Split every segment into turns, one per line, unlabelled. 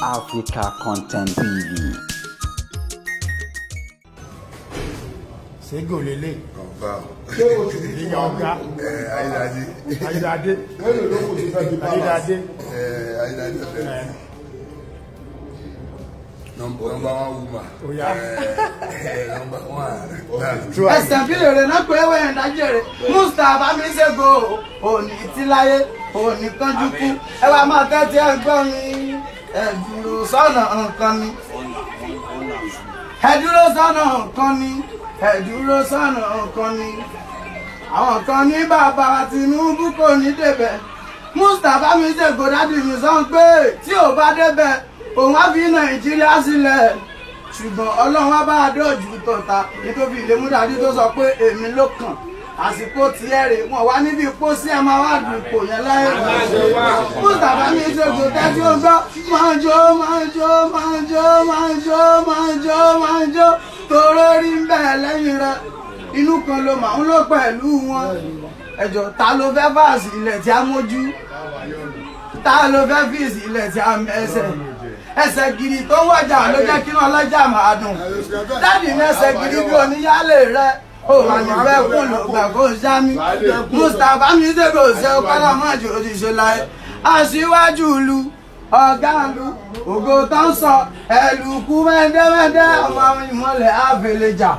Africa Content TV.
Sego lele.
Ọba o.
Ṣé o ti di ọ̀gá?
Ayédáadé.
Ayédáadé.
Mélòó ló kù sí fẹ́ di palace?
Ayédáadé.
Ayédáadé ọ̀fẹ́. Number one woman.
Oya.
Number one.
Ẹsẹ̀ bí èrè náà pé ẹwẹ́ ìdájẹ́rẹ́ Mustapha mi ṣègò òní tíláyé òní kánjú kú ẹ wá máa tẹ́tí ẹ gbọ́ mi ẹ dúró sọ́nà nǹkan ni ẹ dúró sọ́nà nǹkan ni ẹ dúró sọ́nà nǹkan ni àwọn kan ní bàbá Tinubu kò ní débẹ̀ Mustapha mi ṣègò dádì mi sọ pé tí ò bá débẹ̀ òun á fi Nàìjíríà sílẹ̀ ṣùgbọ́n Ọlọ́run á bá a dọ́jú tọ̀ta nítorí ilé múdàdí tó sọ pé èmi ló kàn àsìkò tiẹ̀ rè wọ́n wá níbi pósí ẹ̀ máa wá dùn ipò yẹn láyé. Mustapha mi ṣègò tẹ́tí ó gbọ́ máa jó máa jó máa jó máa jó máa jó máa jó toró rí ń bẹ́ẹ̀ lẹ́yìn rẹ̀ inú kan ló máa ń lò pẹ̀lú wọn. Ẹ̀jọ̀ ta ló fẹ́ fàásì ilẹ̀ tí a mójú ta ló fẹ́ fìsì ilẹ̀ tí a mẹ́sẹ̀ ẹsẹ̀ gidi tó wọjà ló jẹ́ kí wọn lọ́jà máa dùn dáàdì ní ẹsẹ̀ gidi bí oníyálé rẹ ó wà nífẹ̀ kún ló gbà kó já mi Mustapha mi ṣègò ṣe ọpọlọ mọ́ jù òṣìṣẹ́ láyé aṣíwájú ìlú ọ̀gá ìlú ògo tó ń sọ ẹlùkú mẹ́ndẹ́mẹ́ndẹ́ ọmọ ìmọ̀lẹ̀ àfẹlẹ́jà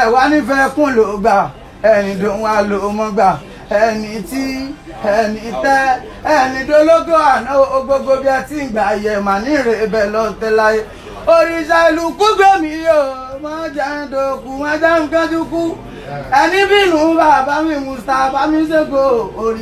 ẹ wà nífẹ̀ kún ló gbà ẹni dùn wá ló mọ́ gbà ẹni tí ẹni tẹ ẹni dológo àná gbogbo bí ẹ ti ń gbà yẹ mà ní ìrèbẹ lọ tẹláyé òrìṣà ìlú kúgbèmí o má jẹ́ ń dòkú má jẹ́ ń kánjú kú ẹni bínú bàbá mi Mustapha mi ṣègò òrìṣà.